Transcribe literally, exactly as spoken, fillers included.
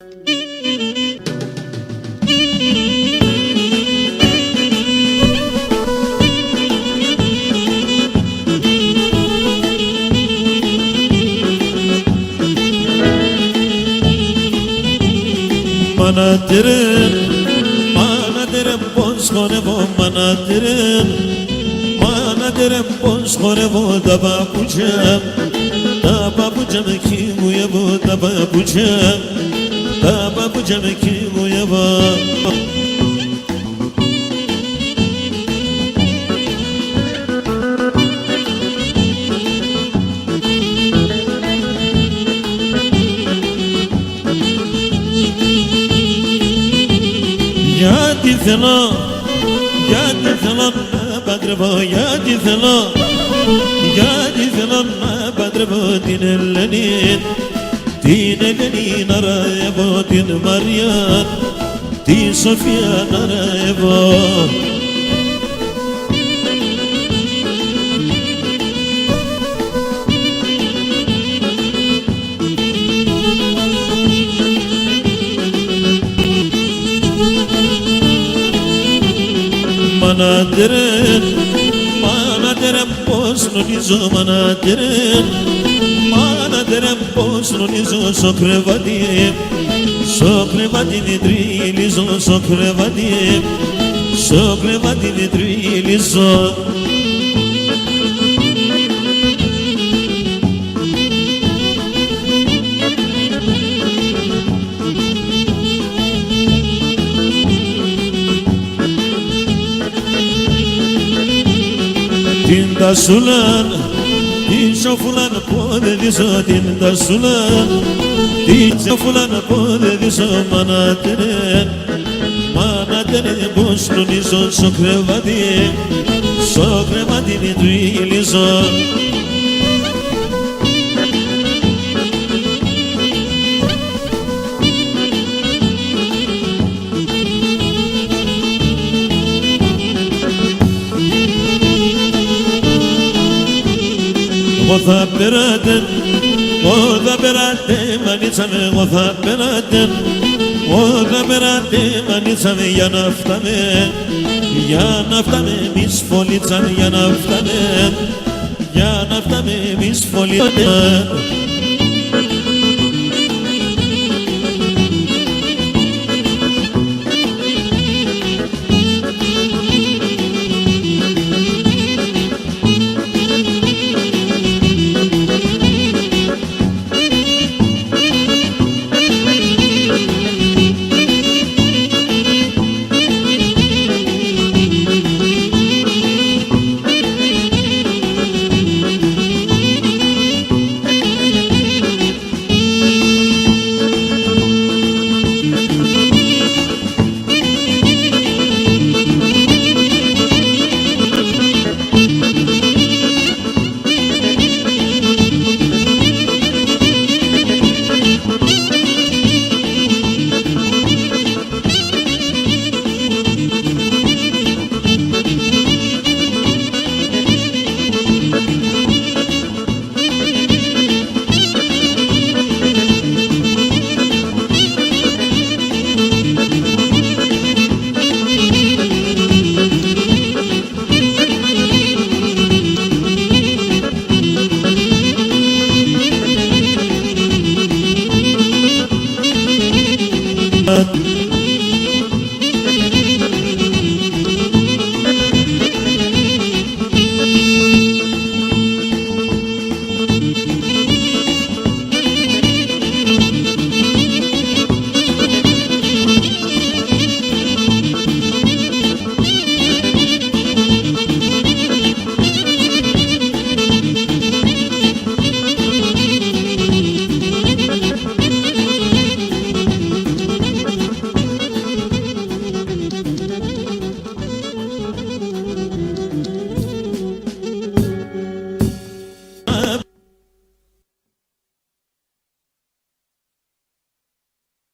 Μάνα τέρεν, μάνα τέρεν, πώς χορεύω, μάνα τέρεν, μάνα τέρεν, πώς χορεύω, τα παπούτσια, τα παπούτσια μ' εκκοιμουεύω, τα παπούτσια, τα παπούτσια μ' εκκοιμουεύω. Γιατί θέλω, γιατί θέλω να παντρεύω, γιατί θέλω, γιατί θέλω να παντρεύω την Ελένη, την Ελένη να ρεύω, την Μαρία, τη Σοφία να ρεύω. Μάνα τέρεν, μάνα τέρεν, πώς νουνίζω, μάνα τέρεν, μάνα τέρεν, πώς νουνίζω, σο κρεβάτι, σο κρεβάτι μ' τριλίζω, σο κρεβάτι, σο κρεβάτι μ' τριλίζω. Την τασούλαν, τη σοφούλαν ποδεδίζω, την τασούλαν, τη σοφούλαν ποδεδίζω, μάνα τέρεν, μάνα τέρεν, πώς νουνίζω, σο κρεβάτι, σο κρεβάτι μ' τριλίζω. Εγώ θα πέρατεν, εγώ θα πέρατεν, μανίτσα μ', εγώ θα πέρατεν, εγώ θα πέρατεν, μανίτσα μ', για να ευτάμε, για να ευτάμε, μη σφολίτσα μ', για να ευτάμε, για να ευτάμε, μη σφολίτσα μ'.